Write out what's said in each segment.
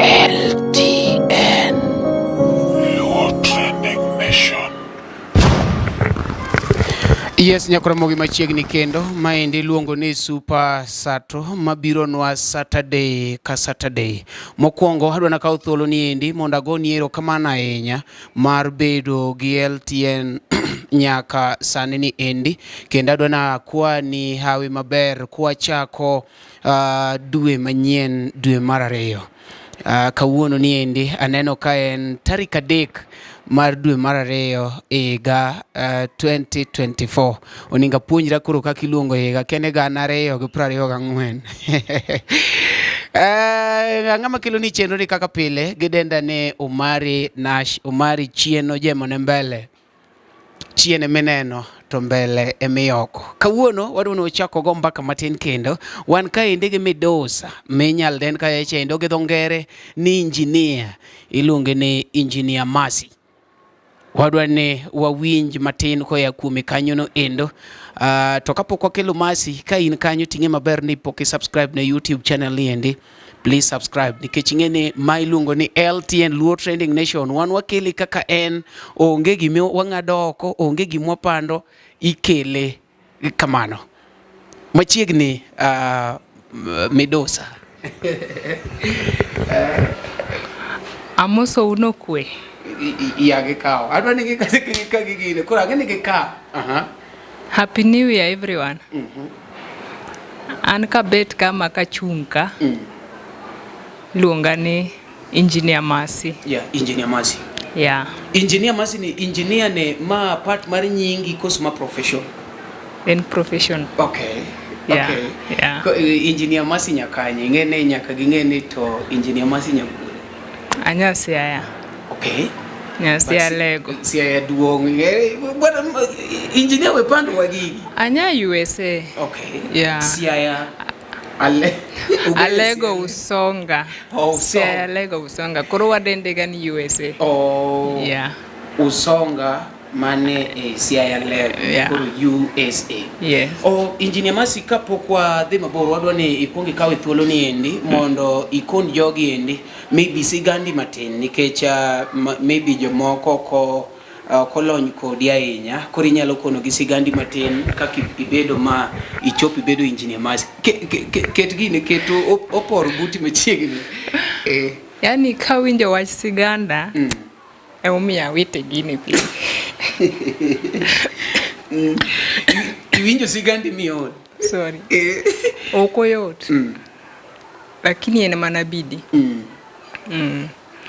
LTN. Luo Trending Nation. Yes, nyakwaramogi machiegni kendo maendi iluongo ni Super Sato mabironwa Saturday ka Saturday. Mokwongo adwa nakaw thuolo ni endi mondo agoni erokamano ahinya mar bedo gi LTN nyaka sani ni endi kendo adwa nakwani hawi maber kwachako dwe manyien dwe mar ariyo. Kawuono ni endi aneno ka en tarik 3 mar dwe mar ariyo higa 2024. Oninga puonjra koro kaka iluongo higa kene 2024. Ang'ama kelo ni chenro ni kaka pile gidenda ni Omari Nash, Omari Chieno Jemone mbele. Chien emineno to mbele emiyoko. Kawuono wadwa ni wachak wago mbaka matin kendo. Wan kaendi gi midusa minyal den kacha chendo gi dho ngere ni engineer. Iluonge ni Engineer Mercy. Wadwa ni wawinj matin koya kuome kanyono endo. To kapok wakelo Mercy, ka in kanyo ting'e maber ni pok i subscribe ne YouTube channel ni endi. Please subscribe nikech ing'e ni ma iluongo ni LTN Luo Trending Nation. Wan wakele kaka en, onge gima wang'ado oko, onge gima wapando, ikele kamano. Machiegni midusa. Amosou nokwe. Ya gikawo. Adwa ni gika gigine. Koro ang'e ni gikawo. Happy New Year everyone. An kabet kama kachung' ka, luonga ni Engineer Mercy. Yeah, Engineer Mercy. Yeah. Engineer Mercy ni engineer ne ma part mar nyingi koso ma profession? En profession. Okay. Yeah. Okay. Yeah. Ko, Engineer Mercy nyakanye? Ing'e ni nyaka ging'e ni to Engineer Mercy nyakure. Anya Siaya. Okay. Nya Siaya Lego. Siaya duong'. Bwana engineer we pando wa gigi. Anya USA. Okay. Yeah. Siaya Ale Alego Usonga. Oh, Siaya Alego Usonga. Koro wadende ga ni USA. Oh. Yeah. Usonga mane e Siaya Lego. Yeah. Koro USA. Yes. Oh, Engineer Mercy, kapok wadhi mabor wadwa ni ikuong ikawe thuolo ni endi mondo ikon jogi endi maybe sigandi matin nikech maybe jomoko ok olony kodi ahinya, koro inyalo kono gi sigandi matin kaka ibedo ma ichopo ibedo Engineer Mercy. Ket gini, ket opor buti machiegni. Yani kawinjo wach siganda, emomiyo awite gini piny. Iwinjo sigandi miol? Sorry. Ok oyot. Lakini en mana bidi.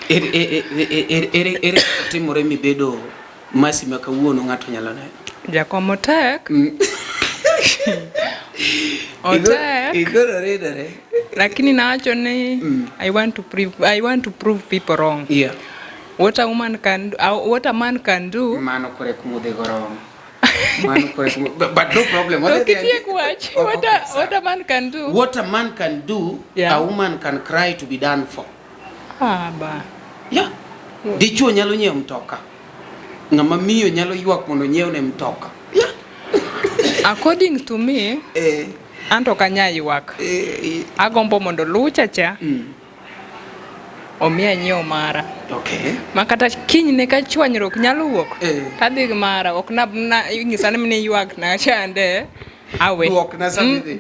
Ere kaka timore mibedo Mercy ma kawuono ng'ato nyalo neno? Jakom otek. Otek. Igoro ridore. Lakini nawacho ni I want to prove people wrong. Yeah. What a woman can do, what a man can do. Mano kore kumudhi go wrong. Mano kore kumu, but no problem. What Ok itiek wach. What a man can do. What a man can do, Yeah. a woman can cry to be done for. Ah, ba. Yeah. Dichuo nyalo nyiewo mtoka. Ng'ama miyo nyalo ywak mondo onyiewne mtoka. Yeah. According to me, anto ok anyal ywak. Agombo mondo lucha cha. Omiya nyiewo mara. Okay. Ma kata kinyne ka chwanyruok nyalo wuok, tadhi gi mara, ok na inyisa ni ywak na chande, awe. Duok na sama idhi.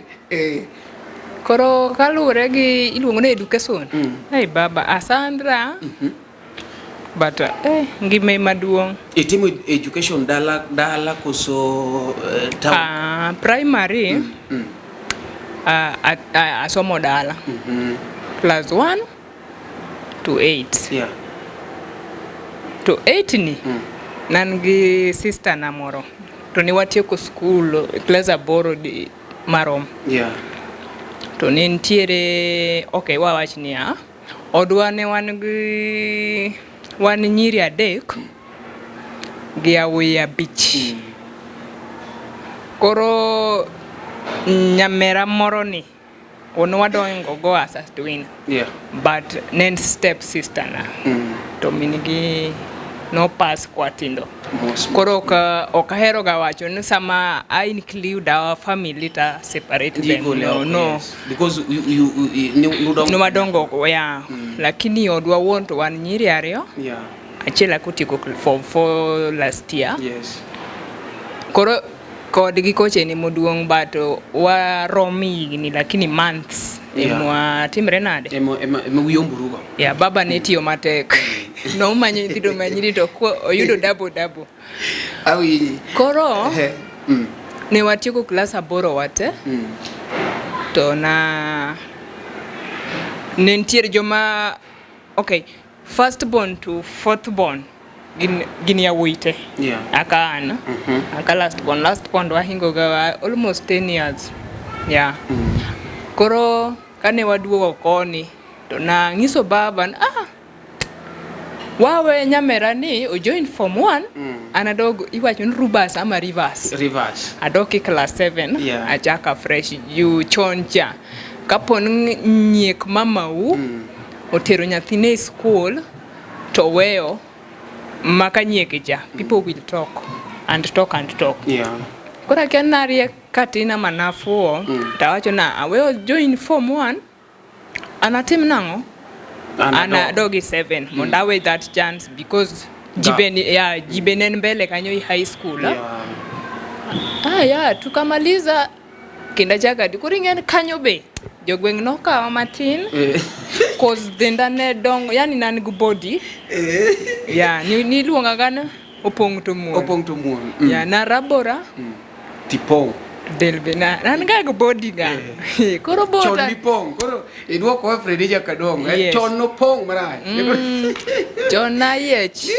Koro kaluwore gi iluongo ni education. Hey baba, Asandra. But ngima ema duong'. Itimo education dala dala koso town? Primary. Asomo dala. Class 1 to 8. Yeah. To 8 ni nan gi sister na moro. To ne watieko school class 8 di marom. Yeah. To ne nitiere, okay, wawach niya, odwa ne wan gi wan nyiri 3 gi yawuoyi 5. Koro nyamera moro ni wadongo go as a twin. Yeah. But ne en step sister na. To min gi no pass kwa tindo. Mos. Koro ok ahero ga wacho ni sama I include our family ta separate them. Gigole No, oko, no. yes. Because you nudongo. No madongo oko, yeah. Lakini odwa wuon to wan nyiri ariyo. Yeah. Achiel akotieko form 4 last year. Yes. Koro kodgi koche ni moduong' but warom higni lakini months Yeah. emwa timre nade. Ema uyomborugo. Yeah, baba ne tiyo matek. Nomanyo nyithindo ma nyiri to oyudo double double. Awinji. Koro Ehe. Mm. ne watieko klas aboro wate to na ne nitiere joma okay first born to fourth born gin yawuoyi te. Yeah. Aka an aka last born wahingo ga almost 10 years. Yeah. Koro kane waduogo koni to nang'iso baba ni wawe nyamera ni ojoin form 1 an adog iwacho ni Rubas ama Rivers. Rivers. Adok e class 7 Yeah. achaka fresh ju chon cha kapo ni nyiek mamau otero nyathine e school to weyo maka nyieke cha people will talk and talk and talk. Yeah. Koro akia ni nariek katin ama nafuwo tawacho na aweyo join form 1 anatim nang'o? An An adog e 7 mondo awe that chance because jibe ne en mbele kanyo e high school. Yeah. Yeah, tukamaliza kendo achako adhi. Koro ing'e ni kanyo be jogweng' nokawa matin cause denda ne dongo, yani ne an gi body. Yeah, niluonga ga ni opong' to muon. Opong' to muon. Yeah, narabora. Tipong'. Del be na an ga gi body ga. Koro Chon bota. nipong'. Koro iduoko wa Fredi Jakadongo. Yes. Chon nopong' marach. Chon nayiech.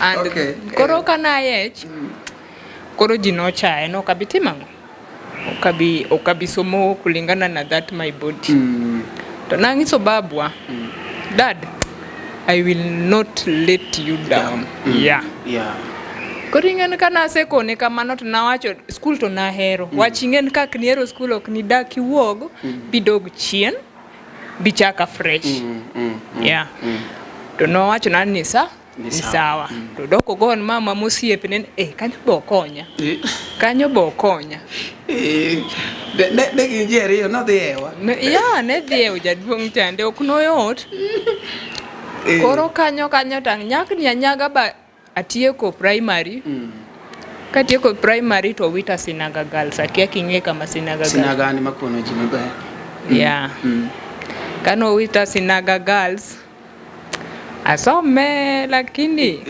And Okay. koro ka nayiech, koro ji nochaye ni ok abi timo ang'o? Ok abi somo kulingana na that my body. To nang'iso babwa, Dad, I will not let you down. Yeah. Yeah. Koro ing'e ni ka nasekone kamano to nawacho school to nahero. Wach ing'e ni kak nihero school ok nidak iwuog bidog chien bichak afresh. Yeah. To nowachona ni sa Ni ni sawa. sawa. To dok ogon mama mosiepne ni kanyo be okonya. Kanyo be okonya. Ne gin ji ariyo nodhi ewa. Yeah, ne dhi e jaduong' chande ok noyot. Koro kanyo kanyo to nyakni anyaga ba atieko primary. Katieko primary to wita Sinaga Girls. Akia king'e kama Sinaga Girls. Sinaga ni makono ji maber. Yeah. Kano wita Sinaga Girls asome lakini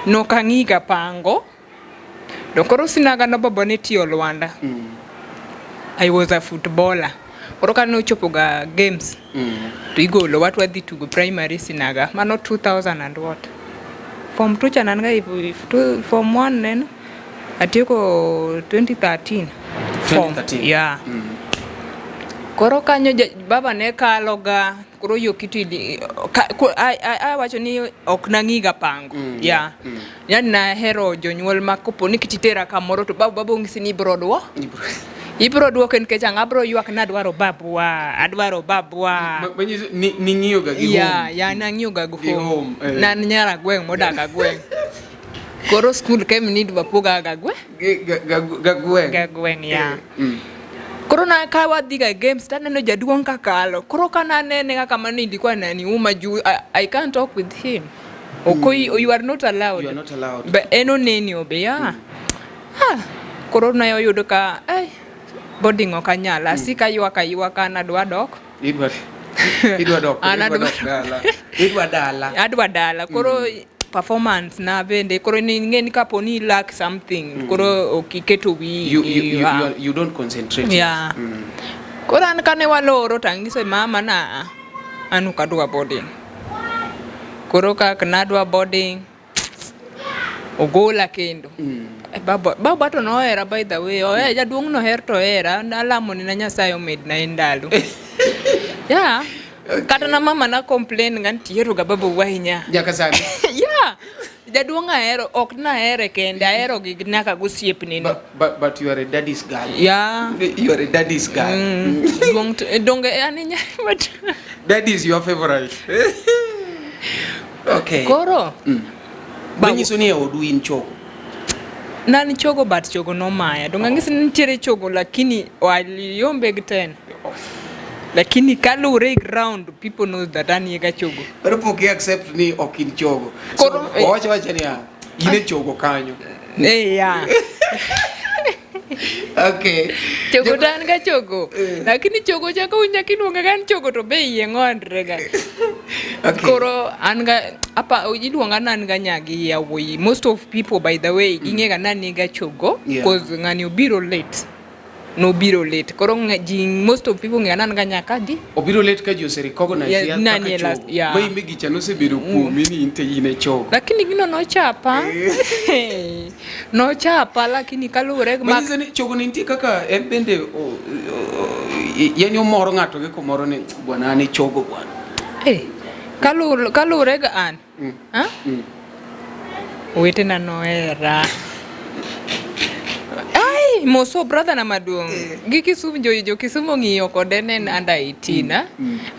nokang'iga pango. To koro Sinaga no baba ne tiyo Lwanda. I was a footballer. Koro kane ochopo ga games to igolo watu wadhi tugo primary Sinaga. Mano 2000 and what? Form 2 cha nan ga form 1 nen atieko 2013. Form. 2013. Yeah. Koro kanyo baba ne kalo ga koro yo kitu awacho ni ok nang'iga pango. Yeah. Yani nahero jonyuol ma kopo ni kititera kamoro to babu ong'isi ni ibro duo. Ibro duoke nikech ang' abro ywak ni adwaro babwa, adwaro babwa. Manyiso ni ning'iyo ga gi Yeah, home. yeah, nang'iyo ga gi Gi home. home, eh. Nan nyar agweng' modak agweng'. Koro school kem ni idwa poga ga gwe? Ga gweng'. Ga gweng', yeah. Koro na ka wadhi ga games taneno jaduong' kakalo. Koro ka nanene kaka mano ilikuwa inaniuma juu I can't talk with him. Oko you are not allowed. You are not allowed. But en oneni obe, yeah. Koro ne oyudo ka boarding ok anyal. Asika ywak aywaka an adwa dok. Idwa dok. An Idwa adwa dok dala. Idwa dala. Adwa dala. Koro performance na bende koro ni ing'e ni kapo ni lack something koro ok iketo wiyi. You don't concentrate. Yeah. Koro an kane waloro to ang'iso mama na an ok adwa boarding. Koro kaka nadwa boarding ogola kendo. Baba to nohera by the way. Ohe jaduong' noher to ohera. Alamo ni na Nyasaye omedna en ndalo. Yeah. Kata na mama na complain ga ni tihero ga babau ahinya. Nyaka sani. Yeah. Jaduong' ahero, ok nahere kende, ahero gi nyaka gosiepne no. But you are a daddy's girl. Yeah. You are a daddy's girl. Duong' to donge an but Daddy is your favorite. Okay. Koro Manyiso ni e odu in chogo. Nan chogo but chogo nomaya. Donge ang'isi ni nitiere chogo lakini wayombe gi ten. Lakini kaluwore e ground people knows that an ga chogo. Koro pok i accept ni ok in chogo. So, Koro- eh. wawacho wacha niya, in e chogo kanyo. Eh, yeah. Okay. Chogo to an ga chogo. Eh. Lakini chogo cha ka unya kiluonga ga ni chogo to be iye ng'ondre ga. Okay. Koro an ga apa iluonga ni an ga nyagi yawuoyi. Most of people by the way ging'e ga ni an ga chogo Yeah. cause ng'ani obiro late. Nobiro late. Koro ji most of people ng'eya ni an ga nyaka di. Obiro late ka ji ose recognize Yeah, ya nani kaka e last- chogo. yeah. Ma in be gicha nosebedo kuomi ni in te in e chogo. Lakini gino nochapa. Nochapa lakini kaluwore gi Manyiso ni chogo ni nitie kaka en bende yani omoro ng'ato gi kumoro ni bwana an e chogo bwana. Eh, kaluwore gi an. Ha? Owetena nohera. Ai, moso brother na maduong'. Gi Kisumu jo, jo Kisumu ong'iyo kode ne en under 18, ah.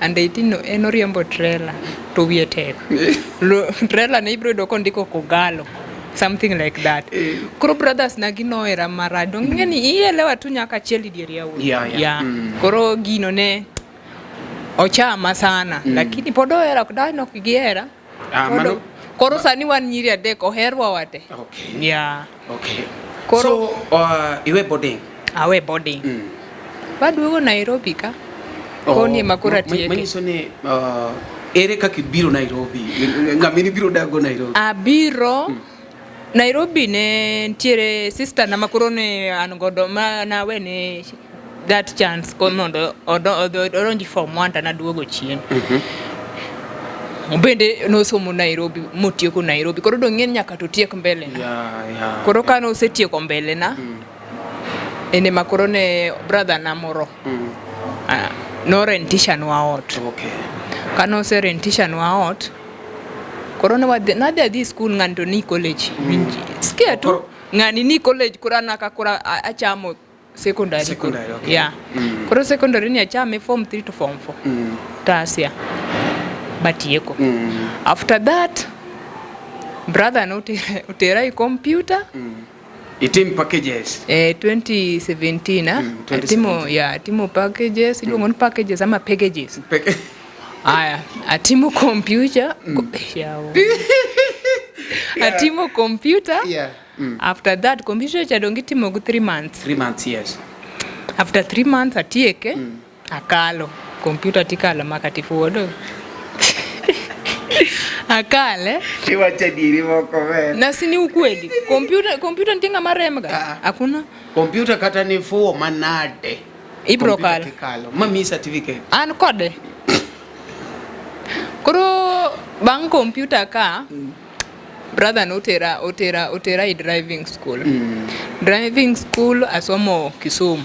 Under 18 no en oriembo trailer to wiye tek. Trailer ne ibiro yudo kondiko Kogalo. Something like that. Koro brothers na ginohera marach. Donge ing'e ni ielewa tu nyaka achiel e dier yawuoyi. Yeah, yeah. Yeah. Koro gino ne ochama sana. Lakini pod ohera, ok dai nok gihera. Ah, Koro sani wan nyiri adek oherwa wate. Okay. Yeah. Okay. Koro- So, iwe boarding. Awe boarding. Waduogo Nairobi ka. Koni ema koro atieke. Manyiso ni ere kaka ibiro Nairobi? Ng'ama in ibiro dago Nairobi? Abiro Nairobi ne nitiere sister na makoro ne an godo ma nawe ne that chance ko mondo odonji form 1 to naduogo chien. Bende nosomo Nairobi motieko Nairobi. Koro dong' ng'e ni nyaka to tiek mbele na. Yeah, yeah. Koro kane osetieko mbele na, en ema koro ne brother na moro norentisha nwa ot. Okay. Kane oserentisha nwa ot, koro ne wadhi nadhi adhi school ng'ani to ni college. Sikia tu ng'ani ni college koro an aka koro achamo secondary. Secondary, okay. Yeah. Koro secondary ni achame form 3 to form 4. Tasia. Batieko. After that, brother no otera e computer. Itim packages. 2017 ah. 2017. Atimo, yeah, atimo packages, iluongo ni packages ama packages. Aya, atimo computer. Yawo. Atimo computer. Yeah. After that computer cha dong itimo gi 3 months. 3 months, yes. After 3 months atieke, akalo. Computer tikalo makati fuodo. Akale. Iwacho adieri moko ber. Na si ni ukweli. Computer nitie ng'ama rem ga? Hakuna. Computer kata ni fuwo manade. Ibro Computer kalo. tikalo. Ma miyi certificate. An kode. Koro bang' computer ka, brother notera otera e driving school. Driving school asomo Kisumu.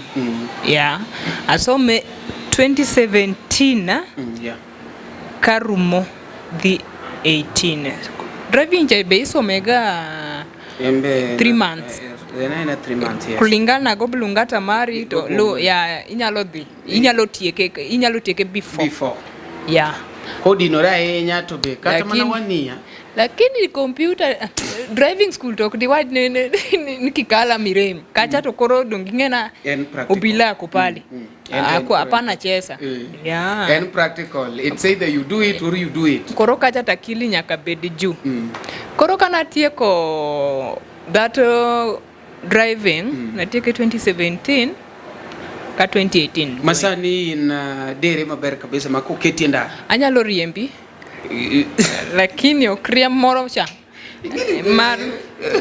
Yeah. Asome 2017 Yeah. karumo dhi 18. Driving cha be isomega Embe 3 months. En 3 months, yes. Kulingana go blungata mari to lo ya inyalo dhi. Inyalo tieke before. Before. Yeah. Kodinore ahinya to be kata mana Lakini- wania. Lakini computer driving school to ok diwach ni kikala mirem. Kacha to koro dong ing'e En practical. obila ako pale. Ako hapana chesa. Yeah. En practical. It's either you do it or you do it. Koro kacha to akili nyaka bed juu. Koro kana tieko that driving, natieke 2017 ka 2018. Masani in dere maber kabisa ma koketi e ndara. Anyalo riembi. Lakini ok riemb moro cha. Mar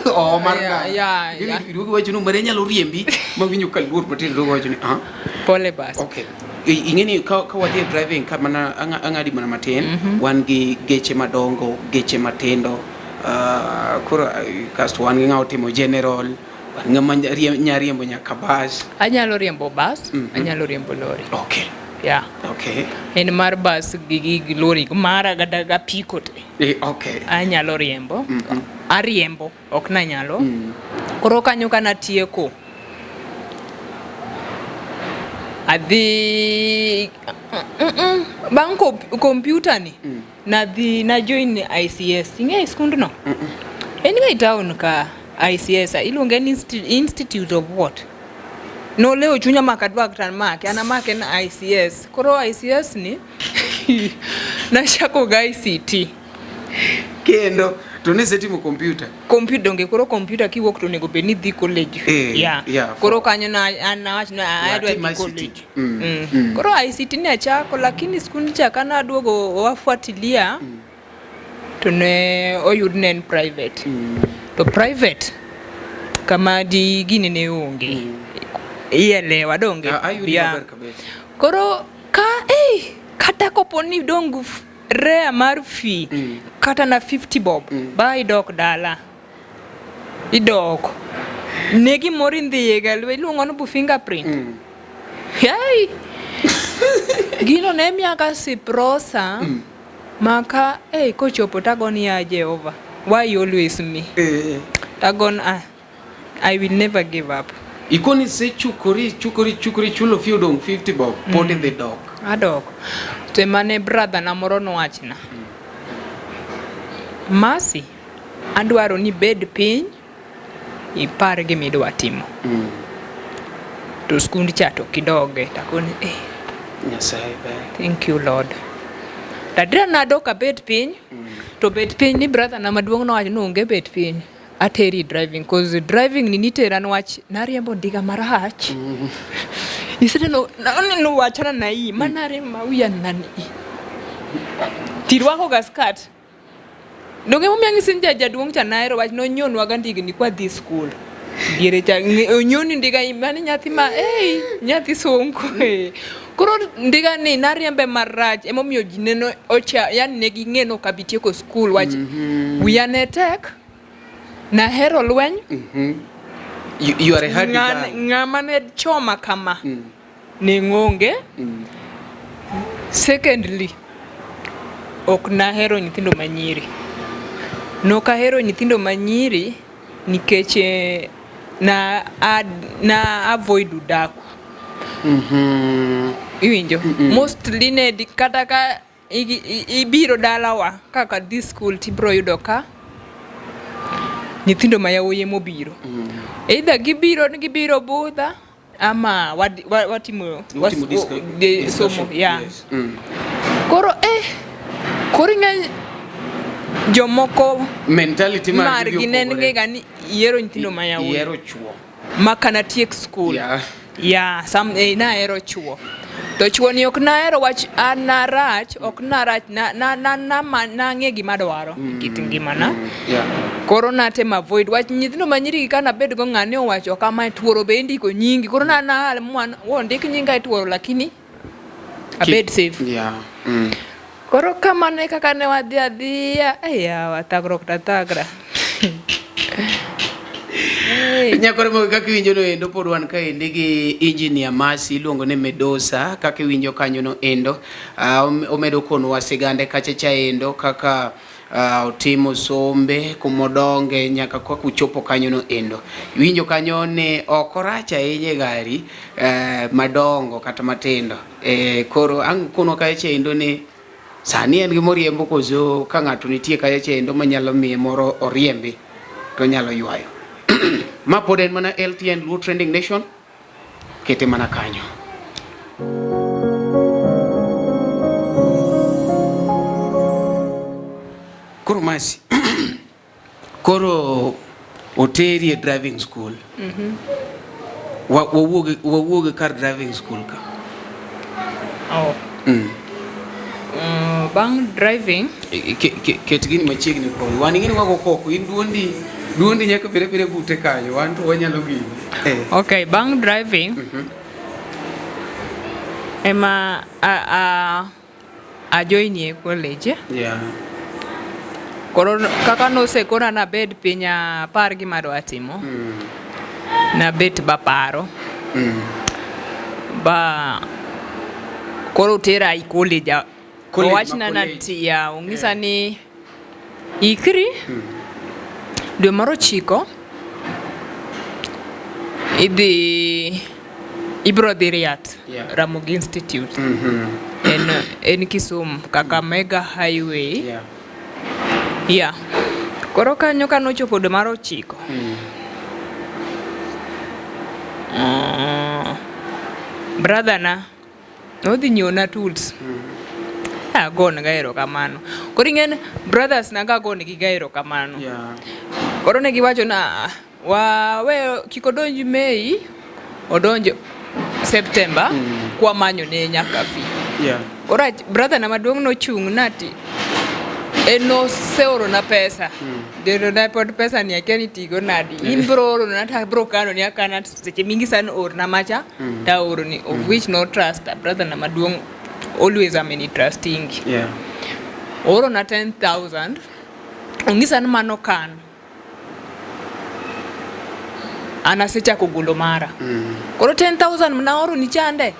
Oh, mar Yeah, ndara. yeah, yeah. Iduogo iwacho ni mare nyalo riembi ma winjo ka luor matin iduogo iwacho ni ah. Pole bas. Okay. Ing'e ni ka wadhi e driving ka mana ang'adi mana matin, wan gi geche madongo, geche matindo. Koro kasto wan gi ng'awa otimo general, wan ng'ama nya riembo nyaka bus. Anyalo riembo bus, anyalo riembo lori. Okay. Yeah. Okay. En mar bus gi lori, mara ga apiko te. Okay. Anyalo riembo. Ariembo, ok nanyalo. Koro kanyo kana tieko. Adhi bang' kompyuta ni nadhi na join ICS. Ing'e skundno? En ga e town ka ICS iluonge ni Institute of what? Nolewo chunya ma ok adwa kata make, an amake na ICS. Koro ICS ni nachako ga ICT. Kendo to nisetimo kompyuta? Kompyuta donge koro kompyuta kiwuok to onego bed ni idhi college. Eh, yeah. yeah, Koro kanyo na an nawach ni adwa Watim dhi ICT. college. Koro ICT ne achako lakini skund cha kana aduogo wafuatilia to ne oyud ne en private. To private kama di gini ne onge. Ielewa donge? Ah, ayudi Yeah. maber kabisa. Koro ka eh, kata kopo ni dong rare mar fee kata na 50 bob ba idok dala idok ne gimoro indhiye ga lwe iluongo ni bu fingerprint hey gino ne miya ka siprosa maka hey, kochopo tagon ya Jehova why you always me Eh. tagon ah, I will never give up. Ikoni isechukori chukori chukori chulo fee odong' 50 bob pod idhi dok. Adok. To emane brother na moro nowachna. Mercy, adwaro ni ibed piny ipar gima idwa timo. To skund cha to kidoge. Takoni eh, Nyasaye ber. thank you Lord. Tadira nadok abet piny, to bet piny ni brother na maduong' nowacho ni onge bet piny. Ateri driving cause driving ni nitera niwach nariembo ndiga marach. Iseneno neno wachana na hii manariembo ma wiya nani. Tirwako ga skirt. Donge momiyo anyisi ni jaduong' cha nahero wach nonyonwa ga ndigni kwa dhi skul. Diere cha onyoni ndiga mani nyathi ma ei nyathi sonko eh. Koro ndiga ni nariembe marach emomiyo ji neno ocha yani ne ging'e ni ok abi tieko skul wach wiya ne tek nahero lweny You are a hard girl. Ng'ama ne choma kama ne ng'onge. Secondly, ok nahero nyithindo manyiri. Nok ahero nyithindo manyiri nikech na, na avoid udaku. Iwinjo? Mostly ne kata ka ibiro dalawa kaka dhi school tibiro yudo ka nyithindo ma yawuoyi mobiro. Either gibiro ni gibiro budha ama watimo somo. Yeah. Yes. Koro koro ing'e jomoko mentality margi ne en ga ni ihero nyithindo ma yawuoyi. Ihero chuo. Maka natiek school. Yeah. Yeah, some nahero chuo. To chuo ni ok nahero wach an narach, ok narach na na na na nang'e gima adwaro e kit ngimana. Yeah. Koro natemo avoid wach nyithindo manyiri gi kana bed go ng'ani owacho kama tuoro be indiko nyingi. Koro na na mwan ondik nyinga e tuoro lakini abed safe. Yeah. Koro kamano e kaka ne wadhi adhiya, yawa thagruok to thagra. Nyakore mogo kaka iwinjo no endo pod wan kaendi gi engineer Mercy iluongo ni Medosa kaka iwinjo kanyo no endo omedo konowa sigande kacha cha endo kaka otimo sombe kumodonge nyaka kaka uchopo kanyo no endo. Iwinjo kanyo ni ok orach ahinya e gari madongo kata matindo. Koro ang' kono kacha cha endo ni sani en gi moriembo koso ka ng'ato nitie kacha cha endo manyalo miye moro oriembi to onyalo ywayo. Ma pod en mana LTN Luo Trending Nation, kete mana kanyo. Koro Mercy, koro oteri e driving school. Wawuog kar driving school ka. Oh. Bang' driving Ket gini machiegni kodi. Wan ing'eni wago koko, in duondi nyaka bed abeda bute kanyo, wan to wanyalo gini. Okay, bang' driving ema a join e college. Yeah. Koro kaka nosekona nabed piny apar gima adwa timo. Nabet baparo. Ba koro tera e college. College Owachna ma na college. tiya, ong'isa ni ikri dwe mar ochiko idhi Ibro dhi Riat, Yeah. Ramogi Institute. En Kisumu, Kakamega Highway. Yeah. Yeah. Koro kanyo kanochopo dwe mar 9. Brother na nodhi nyiewona tools. Agone ga erokamano. Koro ing'eni brothers na ga agonegi ga erokamano. Yeah. Koro ne giwacho na wawe kik odonj Mei, odonj September kwamanyo ne nyaka fee. Yeah. Koro brother na maduong' nochung' na ti en noseorona pesa. Dero na pod pesa ni akia ni tigo nadi. In bro orona to abro kano ni akana seche mingi sana orna macha to aoroni of which no trust brother na maduong' always ameni trusting. Yeah. Oorona 10,000 onyisa ni mano kan. An asechako golo mara. Koro 10,000 mnaoro ni chande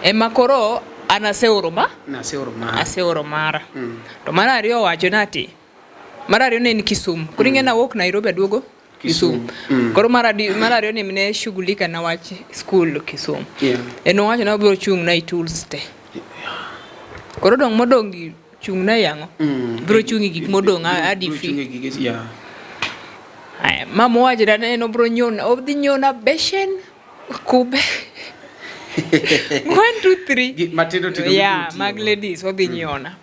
ema koro an aseoro ma Naseoro mara. aseoro mara. To mar ariyo owacho na ati mar ariyo ne en Kisumu. Koro ing'e nawuok Nairobi aduogo Kisumu. Koro mar ariyo ni ne shughulika na wach school Kisumu. Yeah. En owacho na obiro chung' na i tools te. Koro dong' modong' gi chung' na yang'o. Biro chung' e gik modong' adi Biro fee. chung' e gige yeah. Aya, mama owacho na en obiro nyiewna, odhi nyiewna beshen, kube. 1 2 3. Gik matindo tindo Yeah, mibiro mag tiyogo. ladies odhi nyiewna.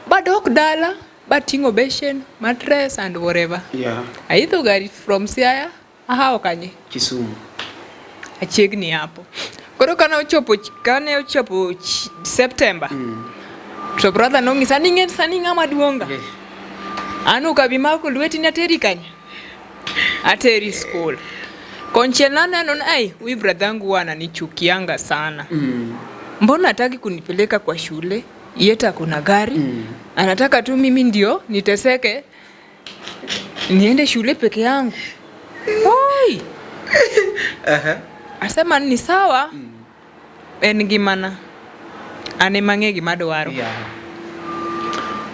Badok dala, bating'o beshen, mattress and whatever. Yeah. Aidho gari from Siaya, ahawo kanye? Kisumu. Achiegni hapo. Koro kane ochopo September. To brother nong'isa ni ing'e sani ng'ama duong' ga. Yeah. An ok abi mako lweti ni ateri kanye? Ateri school. Konchiel naneno ni ai, huyu brother yangu huwa ananichukianga sana. Mbona hataki kunipeleka kwa shule? Yeta kuna gari. Anataka tu mimi ndio niteseke niende shule peke yangu. Oi. Asema ni sawa. En ngimana. An ema ang'e gima adwaro. Yeah.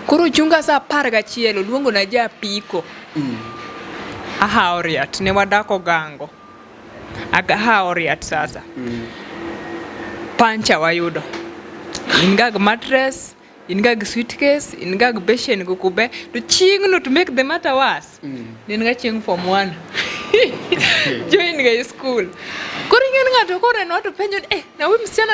Koro chunga saa 11 oluongo na japiko. Ahawo Riat, ne wadak Ogango. Ahawo Riat sasa. Pancha wayudo. In ga gi mattress, in ga gi suitcase, in ga gi beshen go kube. To chieng'no to make the matter worse. Ne en ga chieng' form 1. Join ga e school. Koro ing'e ni ng'ato koneno to penjo ni, na huyu msichana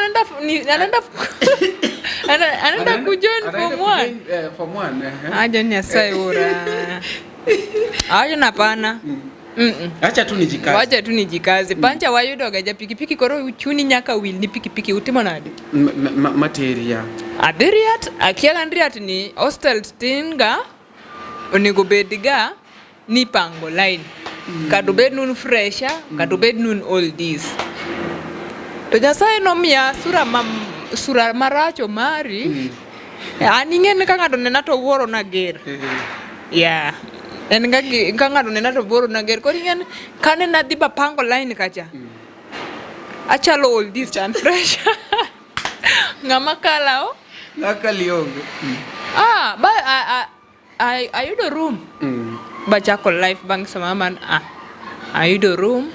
anaenda kujoin form 1. Form 1. Ajo ni Nyasaye ura. Ajo na hapana. Acha tu nijikaze. Wacha tu nijikaze. Pancha wayudo ga ja pikipiki koro chuni nyaka wil ni pikipiki utimo nade? Materi ya. Adhi Riat, akia ga Riat ni hostel tin ga onego bed ga ni pango line. Kata obed nun fresher, kata obed nun oldies. To Nyasaye nomiya sura maracho mari. An ing'e ni ka ng'ato nena to wuoro na ger. Yeah. En ga ka ng'ato nena to wuoro na ger. Koro ing'e ni kane nadhi bapango line kacha. Achalo oldies and fresh. Ng'ama kalao? Ng'aka lionge. Ba, ayudo room. Bachako life bang' sama man, ayudo room.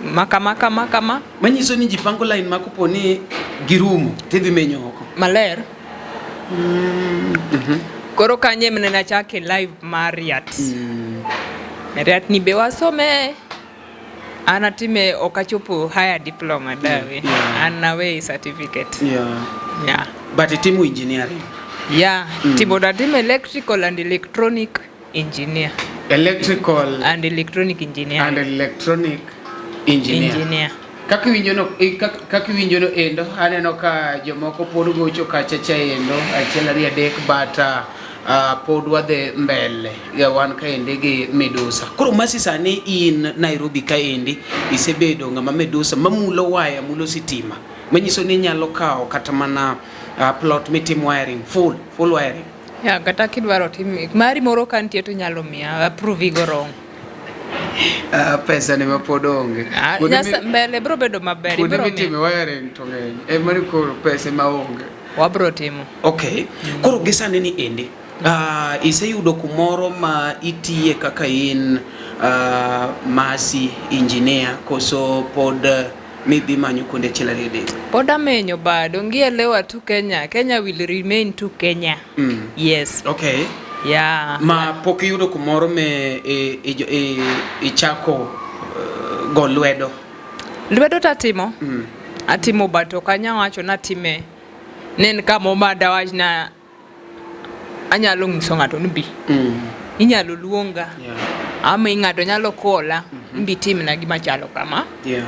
Maka, maka, maka, ma. Manyiso ni ji pango line ma kopo ni girumo, tidhi menyo oko. Maler. Koro kanye mne nachake live mar Riat. Riat ni be wasome. An atime ok achopo higher diploma dawe. An nawe certificate. Yeah. But itimo engineering. Yeah. Timo datimo electrical and electronic engineer. Electrical and electronic engineer. And electronic engineer. Engineer. Kaka iwinjo no endo, aneno ka jomoko pod gocho kacha cha endo, achiel ariyo adek, but pod wadhi mbele. Ya, wan kaendi gi Midusa. Koro Mercy sani in Nairobi kaendi, isebedo ng'ama Midusa mamulo waya, mulo sitima. Manyiso ni inyalo kawo kata mana plot mitimo wiring, full wiring. Ya, kata kidwaro tim mari moro ka nitie to inyalo miya, approve go wrong. Pesa ne ma pod onge. Kuonde Mbele bro bedo maber, kuonde ibro mitime miyo. wiring to ng'eny. Mani koro pesa ma onge. Wabro timo. Okay. Koro gi sani ni endi, iseyudo kumoro ma itiye kaka in Mercy engineer koso pod Midhi manyo kuonde achiel ariyo adek. Pod amenyo bado ngielewa tu Kenya. Kenya will remain to Kenya. Yes. Okay. Yeah. Ma pok iyudo kumoro me ichako go lwedo. Lwedo tatimo. Atimo but ok anya wacho natime. Ne en kama omada wach na anyalo nyiso ng'ato ni bi. Inyalo luonga. Ama ng'ato nyalo kola bi timna gima chalo kama.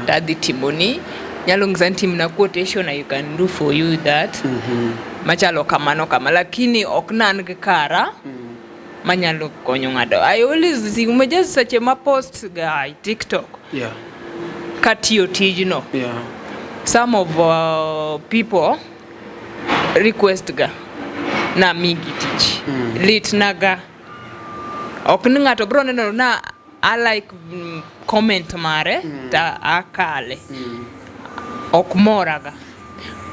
Tadhi timoni. Nyalo nyisa ni timna quotation, I can do for you that. Machalo kamano kama, lakini ok nan gi kara manyalo konyo ng'ato. I always see just seche ma post ga e TikTok katiyo tijno. Some of people request ga na migi tich. Lit naga. Ok ni ng'ato bro neno na I like comment mare ta akale. Ok moraga.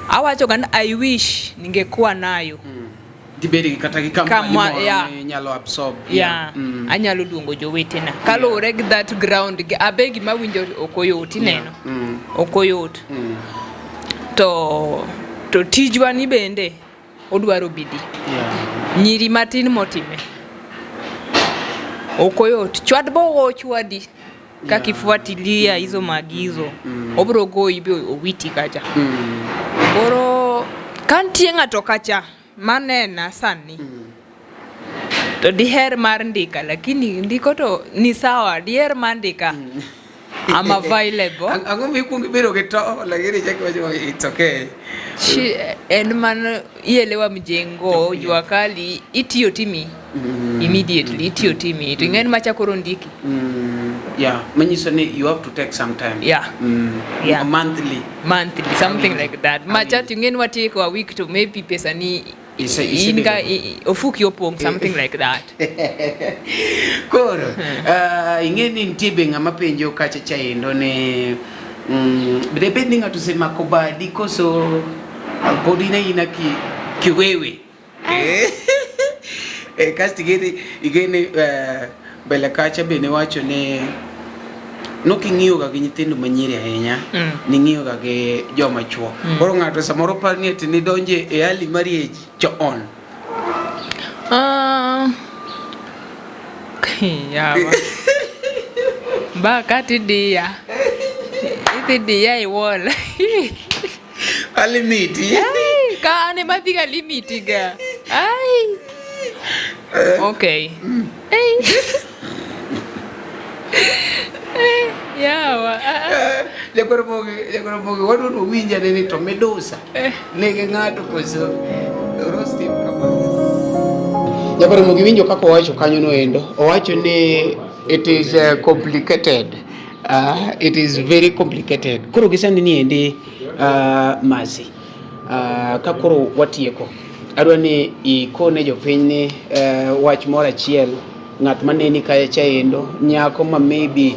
Awacho ga ni I wish ningekuwa nayo. Dibed gi kata gi company Kama, moro minyalo absorb. Yeah. Anyalo luongo jowetena. Kaluwore gi that ground gi abe gima winjo ok oyot ineno. Ok oyot. To tijwa ni bende odwaro bidii. Nyiri matin motime. Ok oyot. Chwad bo ochwadi. Kaka ifuatilia hizo maagizo. Obro goyi be owiti kacha. Koro ka nitie ng'ato kacha manena sani to diher mar ndika, lakini ndiko to ni sawa, diher mar ndika. I'm available. Ang'o mikwongo ibedo gi to lakini ichako iwacho ni it's okay. Chi, en man ielewa mjengo jua kali itiyo timi immediately itiyo timi to ing'en macha koro ndiki. Yeah, manyiso ni you have to take some time. Yeah. Monthly. Monthly, something like that. Macha to ing'en watieko a week to maybe pesa ni Ise in ga bedo. Ofuki opong', something like that. Koro, ing'e ni nitie be ng'ama penjo kacha chaendo ni de bed ni ng'ato osemako badi koso pod in aina kiwewe. Kasto ing'e ni mbele kacha be niwacho ni noking'iyo ga gi nyithindo manyiri ahinya, ning'iyo ga gi joma chuo. Koro ng'ato samoro paro ni ati nidonje e early marriage chon. Ah, yawa. Ba kati diya. Idhi diya iwol. Alimiti. Ai, ka an ema adhiga limiti ga. Ai. Okay. Ei. Eh, yawa. Ah, ah. Jakoro mogi wadwa ni wawinj ane ni to midusa nigi ng'ato koso Rose tim kamano. Jakoro mogi winjo kaka owacho kanyo no endo. Owacho ni it is complicated. It is very complicated. Koro gi sani ni endi Mercy. Ka koro watieko. Adwa ni ikone jopiny ni wach moro achiel ng'at maneni kacha chaendo nyako ma maybe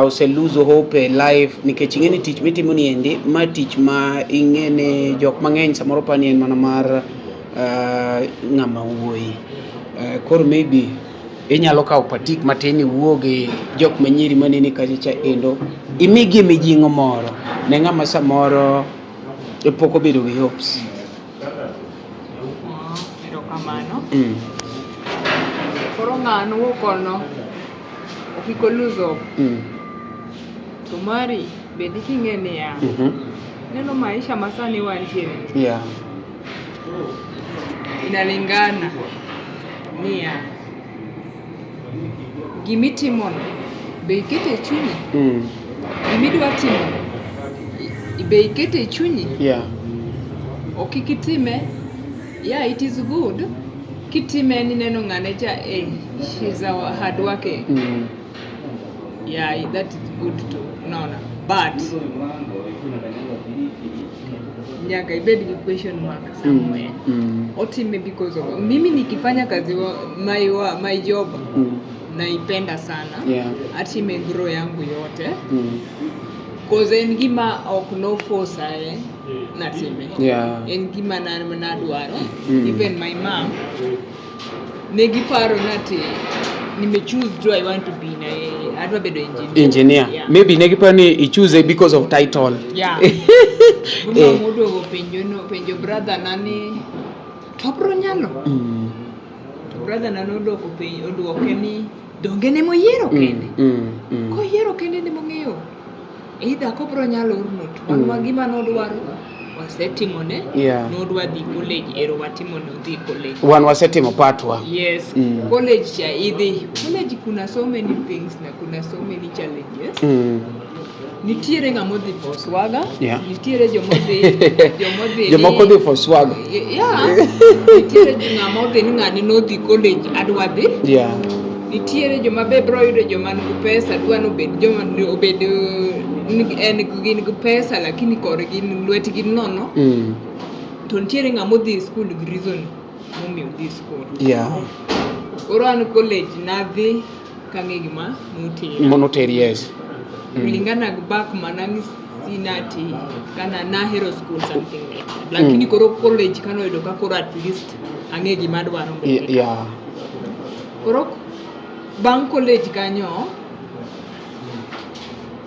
ose lose hope e life nikech ing'e ni tich mitimo ni endi ma tich ma ing'e ni jok mang'eny samoro pa ni en mana mar ng'ama wuoyi. Koro maybe inyalo kawo patik matin iwuo gi jok manyiri maneni kacha cha endo imigi mijing'o moro ne ng'ama samoro pok obedo gi hopes. Erokamano. Koro ng'ano kono okik o lose hope. To mari bende king'e niya, neno maisha masani wantiere inalingana niya gimitimono be ikete e chunyi, gimidwa timo be ikete e chunyi, ok kik itime. Yeah, it is good kitime nineno ng'ane cha, eh, she's our hard working. Yeah, that is good too, unaona, but nyaka ibed gi question mark somewhere. Otime because of mimi nikifanya kazi my job naipenda sana, atime grow yangu yote, cause en gima ok no force ae natime, en gima nadwaro. Even my mom ne giparo nati nime choose do I want to be in a, Adwa bedo engineer. Engineer. Yeah. Maybe ne giparo ni ichoose because of title. Yeah. Eh. Mama oduogo penjo no penjo brother na ni to bro nyalo. To brother na nodwoko penjo odwoke ni donge ne moyiero kende. Koyiero kende ne mong'eyo. Either kobro nyalo or not. Wan mm. gima nodwaro wasetimone. Yeah. Nodwa dhi college ero watimone odhi college. Wan wasetimo patwa. Yes. College cha idhi. College kuna so many things na kuna so many challenges. Nitiere ng'ama odhi for swagger. Nitiere jomodhi jomodhi Jomoko dhi for swag. Yeah. Nitiere ng'ama odhi ni ng'ani nodhi college adwa dhi. Nitiere joma be bro yudo joma nigi pesa dwa ni obed joma obed en gin gi pesa lakini korgi lwetgi nono. To nitiere ng'ama odhi e school gi reason momiyo odhi e school. Koro an college nadhi kang'e gima notera. Monoteri, yes. Kulingana gi back manang'isi nati kana nahero school something like that. Lakini koro college kanoyudo ka koro at least ang'e gima adwaro mbele. Koro bang' college kanyo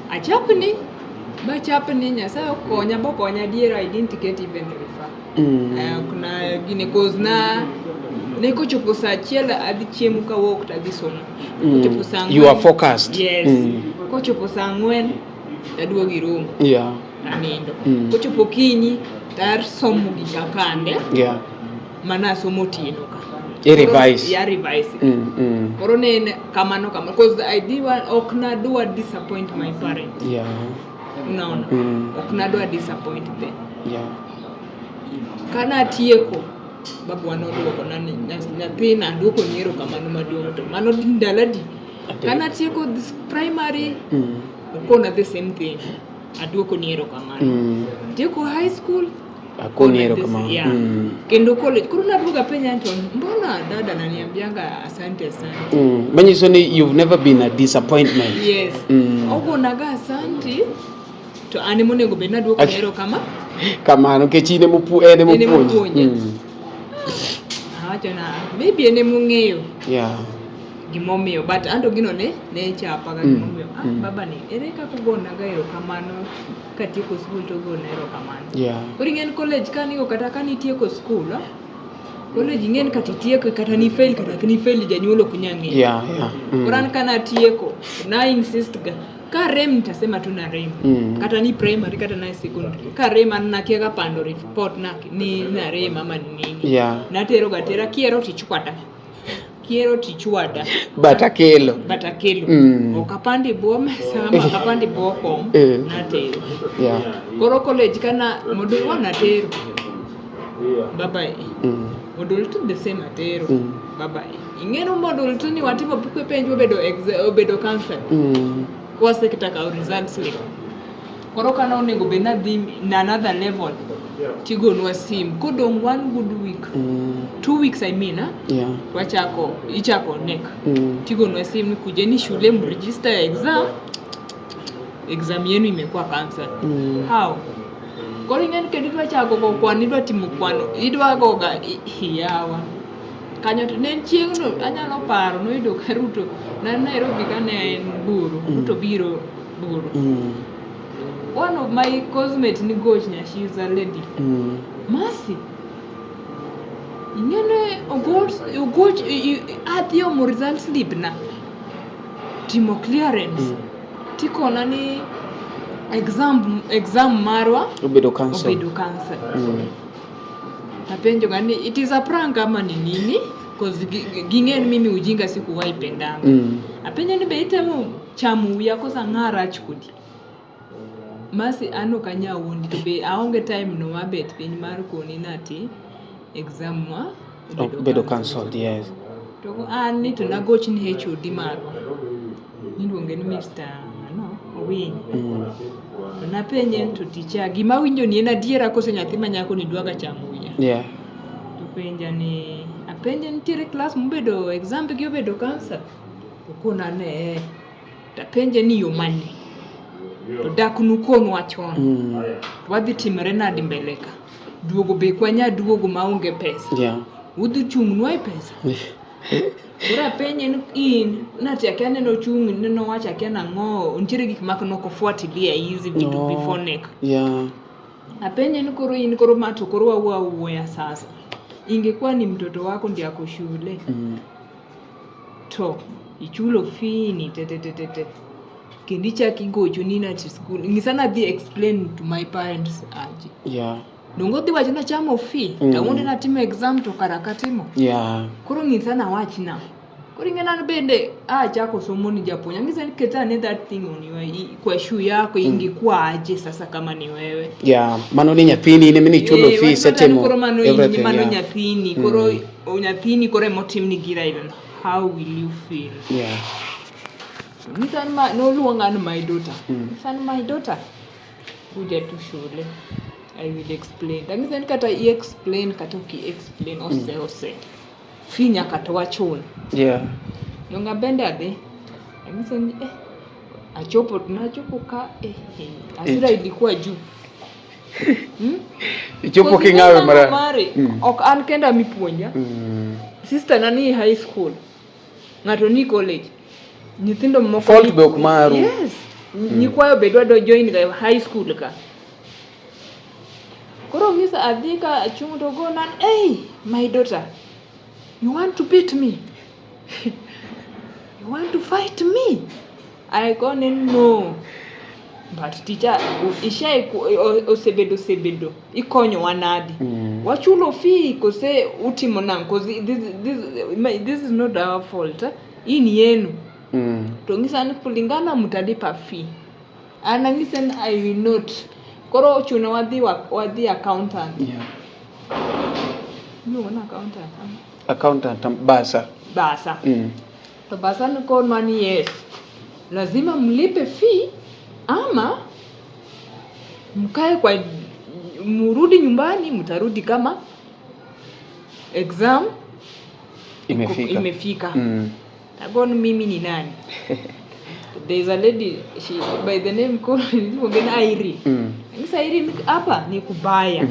achapni bachapni Nyasaye okonya bokonya adiera I didn't get even refer. Ok na gine cause na ne kochopo saa achiel adhi chiemo kawuok to adhi somo. Kochopo saa You are ang'wen- focused. Yes. Kochopo saa ang'wen taduogo e room anindo. Kochopo okinyi tasomo gika kande mana asomo otieno ka. I revise. Ya revise. Koro ne en kamano kamano cause I did want, ok nadwa disappoint my parents. Unaona? Ok nadwa disappoint them. Kana atieko babwa noduoko na ni nyathina aduoko ni erokamano maduong' to mano ndalo adi? Kana atieko this primary okona the same thing aduoko ni erokamano. Atieko high school Akoni erokamano. Yeah. Kendo college koro naduogo apenja to mbona dada naniambianga asante asante. Manyiso ni you've never been a disappointment. Yes. Ogonaga asante to an ema onego bed naduoko ni erokama. Kamano nikech in ema en ema En ema opuonji. opuonja. Awacho na maybe en ema ong'eyo gimomiyo but anto gino ne ne chapa ga gimomiyo baba ni ere kaka ogonaga erokamano katieko school to ogona erokamano. Koro ing'e ni college kanigo kata kanitieko school college ing'e ni kata itieko kata ni fail kata ok ni fail janyuol ok nyal ng'eyo. Koro an kanatieko na insist ga ka rem nitasema tu na rem. Kata ni primary kata na secondary. Ka rem an nakia ga pando report na ni na rem ama ni nini. Natero ga tera kiero tichwada. Kiero tichwada. But akelo. But akelo. Ok apandi bwo mesa ama ok apandi bwo kom. Natero. Koro college kana module 1 atero. Bye bye. Module 2 the same atero. Bye bye. Ing'eno module 2 ni watimo pukwe penj obedo obedo cancel. Kwaseketa kawo result slip. Koro kana onego bed nadhi na another level tigonwa sim kodong' one good week 2 weeks I mean wachako ichako nek tigonwa sim ni kujeni shule mregister exam exam yenu imekuwa cancel. How? Koro ing'eni kendo idwa chako go kwan idwa timo kwano idwa goga yawa kanyo to ne en chieng'no anyalo paro noyudo ka Ruto na Nairobi kane en Buru Ruto biro Buru one of my cosmate ni goch nya she is a lady Mercy ing'ene ogoch ogoch adhi omo result slip na timo clearance tikona ni exam exam marwa Obedo cancel. Obedo cancel. Apenjo ga ni it is a prank ama ni nini? Cause ging'e ni mimi ujinga sikuwahi pendanga. Apenjo ni be itemo chamo wiya koso ang'a rach kodi. Mercy an ok anyal wuondi to be aonge time no mabet piny mar koni nati exam ma Obedo cancelled, yes. To an ni to nagoch ni HOD marwa. Niluonge ni Mr. no, Owiny. To napenje to teacher gima awinjo ni en adiera koso nyathi ma nyako ni dwaga chamo wiya. To penja ni apenje nitiere class mobedo exam gi obedo cancel. Okona ne eh. Tapenje ni yo mane. To dak nukonwa chon. To wadhi timore nadi mbele ka. Duogo be kwanya duogo maonge pesa. Udhi chung'nwa e pesa. Koro apenje ni in nati akia neno chung' neno wacho akia nang'o nitiere gik mak nokofuatilia hizi vitu No. before nek. Yeah. Apenje ni koro in koro ma to koro wawuo awuoya sasa. Ingekuwa ni mtoto wako ndiye ako shule to ichulo fee ni te te te te te. Kendo ichak igocho ni nati school. Ng'isa nadhi explain to my parents aje. Donge odhi wacho nachamo fee to natimo exam to kara katimo. Koro ng'isa nawach na. Koro ing'e an bende achako somo ni japuonj. Ang'isa ni keta ane that thing on your kwa shoe yako ingekuwa aje sasa kama ni wewe. Yeah. Mano ni nyathini in ema ichulo Eh, fees wach itimo koro mano in everything. mano nyathini koro nyathini koro emotimni gira ilo how will you feel? Ng'isa ni noluonga ni my daughter. Ng'isa ni my daughter kuja tu shule. I will explain. Ang'isa ni kata i explain kata ok i explain ose ose. Fee nyaka to wachul. Donga bende adhi. Ang'ise ni achopo nachopo ka hasira ilikuwa juu. Ichopo king'awe mara. Mari, ok an kenda mipuonja. Sister na ni high school. Ng'ato ni college. Nyithindo moko Fault be ok maru. Yes. Nyikwayo be dwa join ga high school ka. Koro ng'isa adhi ka achung' to go nan, hey, my daughter, you want to beat me? You want to fight me? I gone no. But teacher, ishai osebedo osebedo ikonyowa nadi? Wachulo fee kose utimo nang' cause this is not our fault. Eh? Hii ni yenu. To ng'isa ni kulingana mtalipa fee. An ang'ise ni I will not. Koro ochuno wadhi wadhi accountant. Iluongo ni accountant. Ama? Accountant basa. Basa. To basa ni konwa ni yes. Lazima mlipe fee ama mkae kwa murudi nyumbani, mtarudi kama exam Imefika. Imefika. Tagon mimi ni nani? There is a lady she by the name called Irene. Ngisa Irene hapa ni kubaya.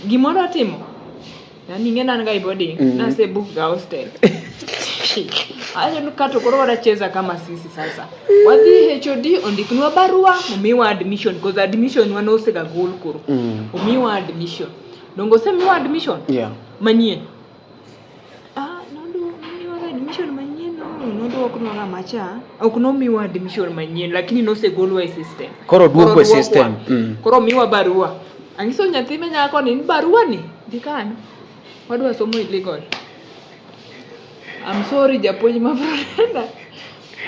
Gimoro timo. Yani ing'e an ga e boarding, nase book ga hostel. Ayo kato koro wanacheza kama sisi sasa. Wadhi HOD ondiknwa barua omiwa admission because admission wanosega gol koro. Omiwa admission. Dongo osemiwa admission? Manyien. Ah, nondo miwa admission manyien no, noduoknwa ng'ama cha. Ok nomiwa admission manyien lakini nosegolwa e system. Koro duokwa e duokwa. system. Koro miwa barua. Ang'iso nyathi ma nyako ni barua ni dhi kanyo. Wadwa somo illegal. I'm sorry japuonj ma Brenda.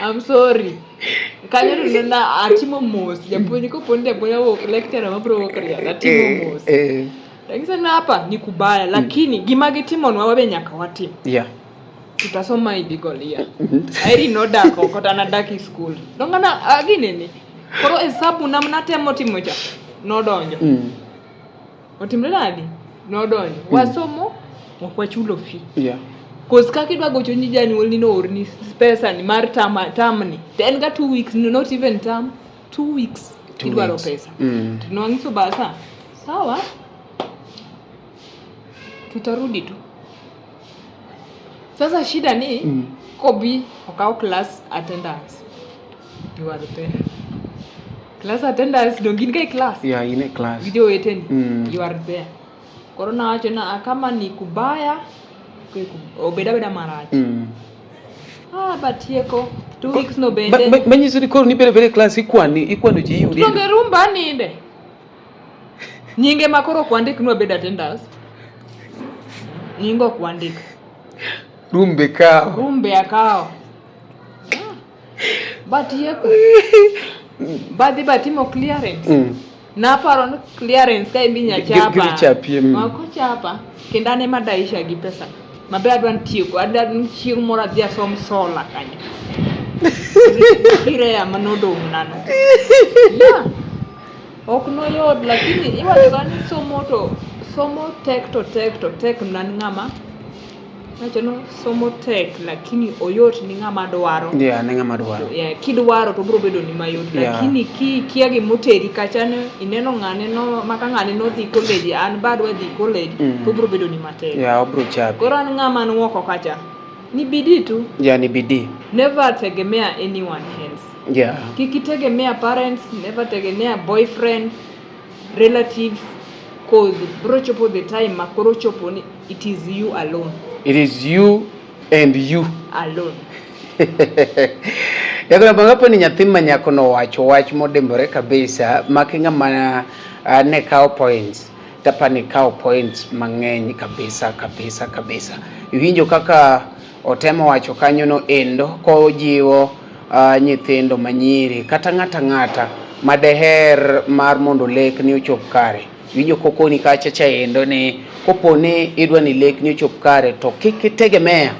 I'm sorry. Kanyo to nena atimo mos. Japuonj kopo ni japuonj awuok lecturer mabro wuok riat atimo mos. Lakini sana hapa ni kubaya lakini gima gitimonwa wabe nyaka watim. Tutasoma illegal here. Irene nodak oko to an adak e school. Dongana aginene. Koro hesabu na natemo timo cha nodonjo. Otimre nadi? Nodonjo. Wasomo ok wachulo fee. Cause kaka idwa gocho ni janyuolni noorni pesa ni mar term term ni. To en ga 2 weeks, not even term, 2 weeks Two idwaro weeks. pesa. To nwang'iso basa, sawa, tutarudi tu. Sasa shida ni kobi okaw class attendance. You are there. Class attendance dong gin ga e class. Yeah, in a class. Gi joweteni. You are there. Koro nawacho na kama ni kubaya obed abeda marach. Ah, but tieko 2 weeks no bende. Manyiso ni koro nibedo abeda e class ikwani ikwano ji iyudi. Donge rumba ninde. Nyinge ma koro ok wandik ni wabed attendance. Nyinge ok wandik. Rumbe kawo. Rumbe akawo. Ah. Batieko. Badhi batimo clearance. Naparo ni clearance ka imbi nyachapa. Gidhi chapie. Ok ochapa. Kendo an ema daisha gi pesa. Mabe adwa ni tieko. Adwa ni chieng' moro adhi asom solar kanyo. Kireya manodong' nano. Yeah. Ok noyot lakini iwacho ga ni somo to somo tek to tek to tek na ng'ama wacho ni somo tek lakini oyot ni ng'ama dwaro. Yeah, ne ng'ama dwaro. Yeah, kidwaro to biro bedo ni mayot lakini kikia gimoteri kacha ne ineno ng'ane no maka ng'ane nodhi college an ba adwa dhi college to biro bedo ni matek. Yeah, obro chapi. Koro an ng'ama nuoko kacha. Ni bidii tu. Yeah, ni bidii. Never tegemea anyone else. Kik itegemea parents, never tegemea boyfriend, relatives, cause bro chopo the time ma koro chopo ni it is you alone. It is you and you alone. Yakono bangapo ni nyathi ma nyako nowacho wach modimbore kabisa maki ng'ama ne kawo points tapani kawo points mang'eny kabisa kabisa kabisa. Iwinjo kaka otemo wacho kanyo no endo kojiwo nyithindo manyiri kata ng'ata ng'ata madeher mar mondo lekni ochop kare. Iwinjo kokoni kacha cha endo ni kopo ni idwa ni lekni ochop kare to kik itegemea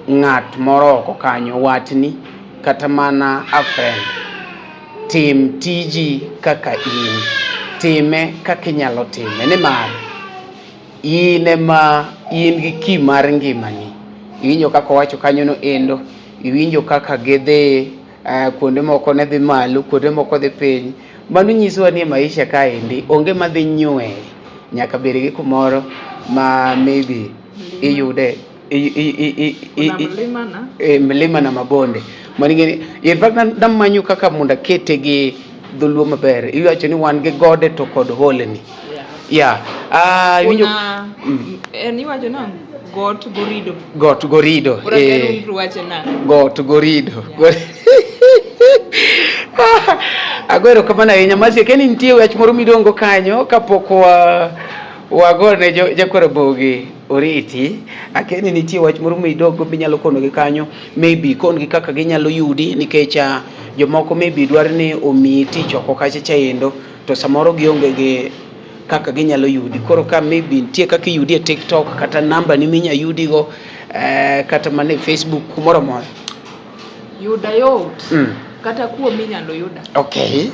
ng'at moro oko kanyo, watni kata mana a friend. Tim tiji kaka in, time kaka inyalo time, nimar in ema in gi key mar ngimani. Iwinjo kaka owacho kanyo no endo, iwinjo kaka gidhi kuonde moko ne dhi malo, kuonde moko dhi piny. Mano nyisowa ni e maisha kaendi onge madhi nywe, nyaka bed gi kumoro ma maybe iyude mlima na mlima na mabonde. Mano ing'eni, in fact namanyo kaka mondo akete gi dholuo maber. Iwacho ni wan gi gode to kod holni. Yeah. Iwinjo En iwacho nang'o? Got gorido. Got gorido. Koro wache nang'o? Got gorido. Ago erokamano ahinya. Mercy, akia ni nitie wach moro midongo kanyo kapok wa wagone jakwar Ramogi oriti. Akia ni nitie wach moro midongo minyalo konogi kanyo, maybe ikon-gi kaka ginyalo yudi nikech jomoko maybe dwaro ni omiyi tich oko kacha cha endo to samoro gionge gi kaka ginyalo yudi. Koro ka maybe nitie kaka iyudi e TikTok kata namba ni minya yudigo kata mana e Facebook kumoro amora. Yuda yot. Kata kuom inyalo yuda. Okay.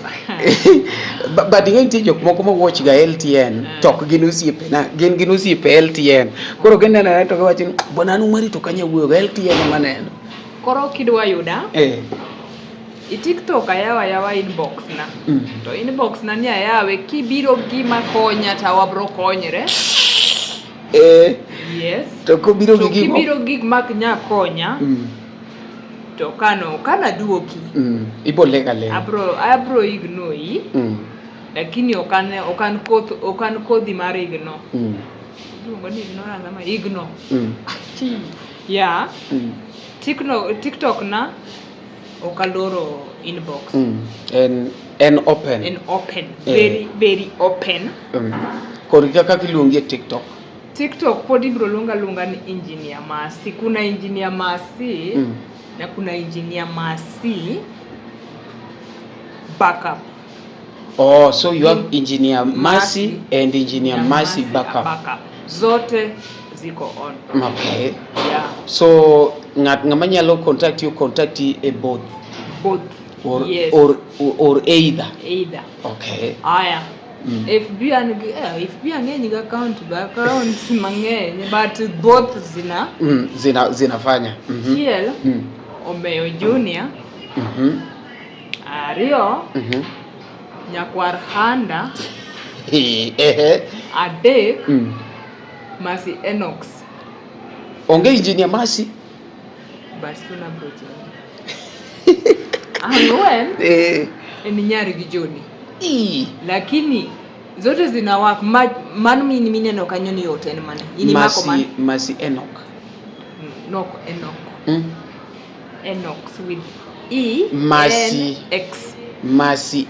But ing'e nitie jok moko ma watch ga LTN to ok gin osiepena, gin osiepe LTN. Koro gineno anena to giwacho ni bwana an Umari to kanya wuoyo ga LTN ema aneno. Koro kidwa yuda, i TikTok ayawa ayawa inbox na. To inbox na ni ayawe kibiro gima konya to wabro konyre. Yes. To kobiro gi To kibiro gik mak nya konya. To kano kana duoki. Ibo ling' aling'a. Abro ignore yi. Lakini okan koth, okan kodhi mar ignore. Iluongo ni ignorance ama ignore. Yeah. TikTok na ok aloro inbox. En open. En open. Very, very open. Kod kaka iluongi e TikTok. TikTok pod ibiro luonga luonga ni Engineer Mercy. Kuna Engineer Mercy na kuna Engineer Mercy backup. Oh, so you have Engineer Mercy and Engineer Mercy backup. Backup. Zote ziko on. Okay. Yeah. So ng'ama nyalo contact you, contact you e both. Both. Or, yes. or either. Either. Okay. Aya. FB an gi FB ang'eny gi account, accounts mang'eny, but both zina. Zinafanya. Achiel, Omeyo Junior. Ariyo, Nyakwar Handa. Adek, Mercy Enox. Onge Engineer Mercy? Basuna Project. Ang'wen, en nyar gi Johnny. Lakini zote zina work. Mano mineno kanyo ni yot en mane? In imako mane? Mercy Enoch. No, Enoch. Enox with E Mercy. N X. Mercy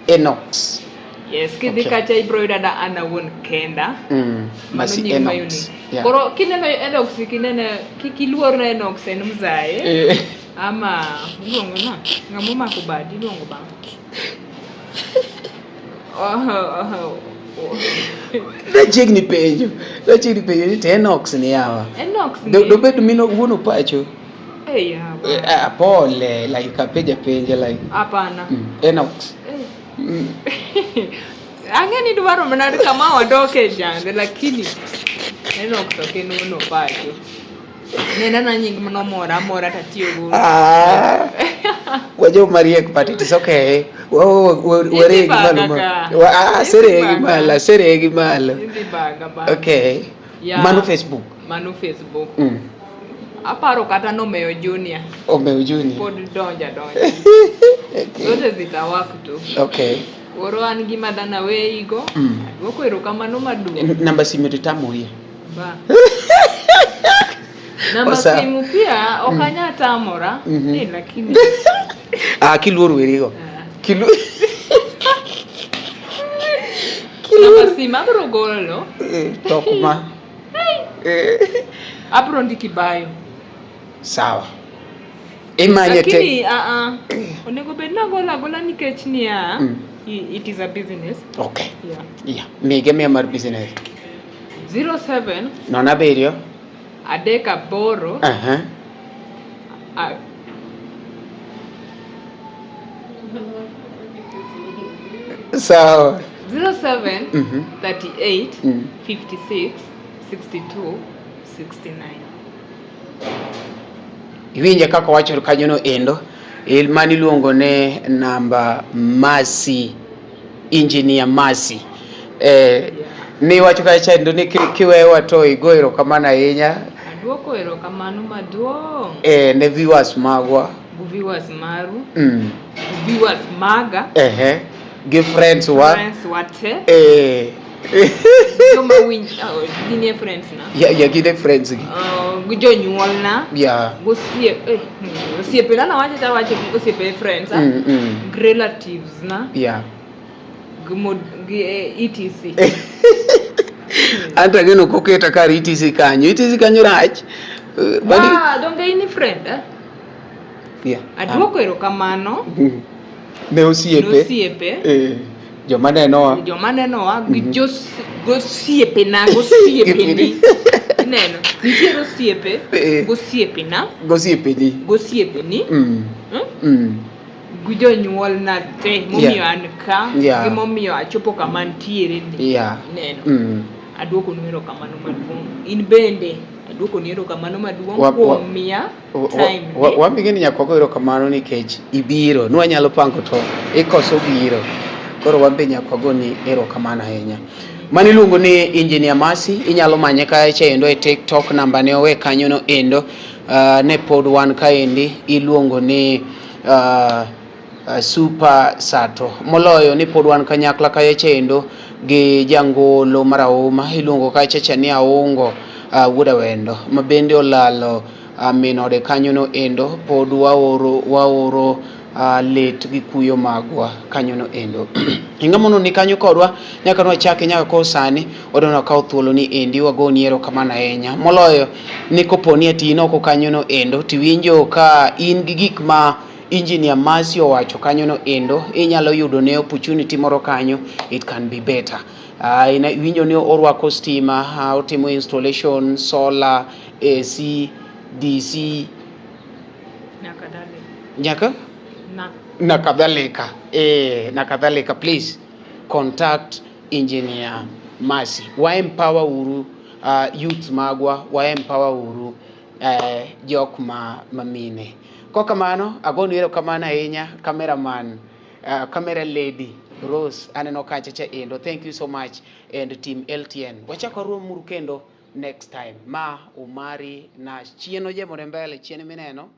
Enox. Yes, kidhi kacha ibro yudo ada an awuon kenda. Mano Mercy nying ma Enox. unique. Yeah. Koro kineno Enox, kineno kik iluor na Enox en mzae. Ama iluongo na ng'ama omako badi iluongo bang'. Oh. Nachiegni penjo. Nachiegni penjo ni to Enox ni yawa. Enox ni. Dobed mino wuon pacho. Eh, yawa. Pole, like apenja penja like. Hapana. Enox. Ang'e ni dwaro mana kama wadoke chande, lakini Enox ok en wuon pacho. Nena na nying manomora amora tatiyogo. Wajo mariek, but it is okay. Waregi malo ma. Seregi malo, seregi malo. Idhi baga bang'. Okay. Yeah. Mano Facebook. Mano Facebook. Aparo kata nomeyo Junior. Omeyo Junior. Pod donja donja. Zote zitawak tu. Okay. Koro an gima dhano aweyigo. Aduoko erokamano maduong'. Namba simu to itamorie. Ba. Namba simu pia ok anyal tamora. Eh, lakini Ah, kiluor werigo. Kilu namba simu abiro golo. Tok ma. Abiro ndiki bio. Sawa. Imanye te. Lakini onego bed ni agolo agola nikech niya, it is a business. Okay. Yeah. Yeah. Mige miya mar business. 07 0 7 3 8 Sawa. 07 38 56 62 69. Iwinje kaka owacho kanyo no endo mano iluongo ne namba Mercy, Engineer Mercy. Niwacho kacha endo ni kiwewa to igo erokamano ahinya. Aduoko erokamano maduong'. Ne viewers magwa. Gi viewers maru. Viewers maga. Gi friends wa. Friends wa te. Joma winj, oh, gin e friends na. Yeah, gin e friends gi. Gi jonyuolna. Osiepe na nawacho ta wacho osiepe e friends. Gi relatives na. Gi mod, gi ETC. Anto ageno koketa kar ETC kanyo. ETC kanyo rach. Ah, donge in friend? Eh? Yeah. Aduoko erokamano. Ne osiepe. Ne osiepe. Joma nenowa. Joma nenowa gi gosiepena, gosiepeni. Ineno, nitiere osiepe, gosiepena. Gosiepeni. Gosiepeni. Gi jonyuolna te, momiyo an ka, gi momiyo achopo kama ntiere ni. Ineno. Aduokonu erokamano maduong'. In bende aduokoni erokamano maduong' kuom miya time ni. Wambing'e ni nyaka wago erokamano nikech ibiro. Nwanyalo pango to ikoso biro. Koro wan be nyaka wagoni erokamano ahinya. Mano iluongo ni Engineer Mercy, inyalo manye kacha endo e TikTok, namba ne owe kanyo no endo. Ne pod wan kaendi iluongo ni Super Sato. Moloyo ni pod wan kanyakla kacha endo gi jangolo marahuma iluongo kacha cha ni Aungo Wuod Awendo ma bende olalo min ode kanyo no endo. Pod waoro lit gi kuyo magwa kanyo no endo. Ing'ama ni kanyo kodwa nyaka nwachake nyaka koro sani wadwa wakaw thuolo ni endi wagoni erokamano ahinya. Moloyo ni kopo ni ati in oko kanyo no endo tiwinjo ka in gi gik ma Engineer Mercy owacho kanyo no endo, inyalo yudo ne opportunity moro kanyo, it can be better. Iwinjo ni orwako stima, otimo installation, solar, AC, DC, nyaka na kadhalika. Na kadhalika. Please contact Engineer Mercy. Wa empower uru youth magwa, wa empower uru jok ma mamine. Kokamano, agonu erokamano ahinya cameraman, camera lady Rose aneno kacha cha endo. Thank you so much and team LTN. Wachako warom uru kendo next time. Ma Omari na chieno jemore mbele, chien mineno.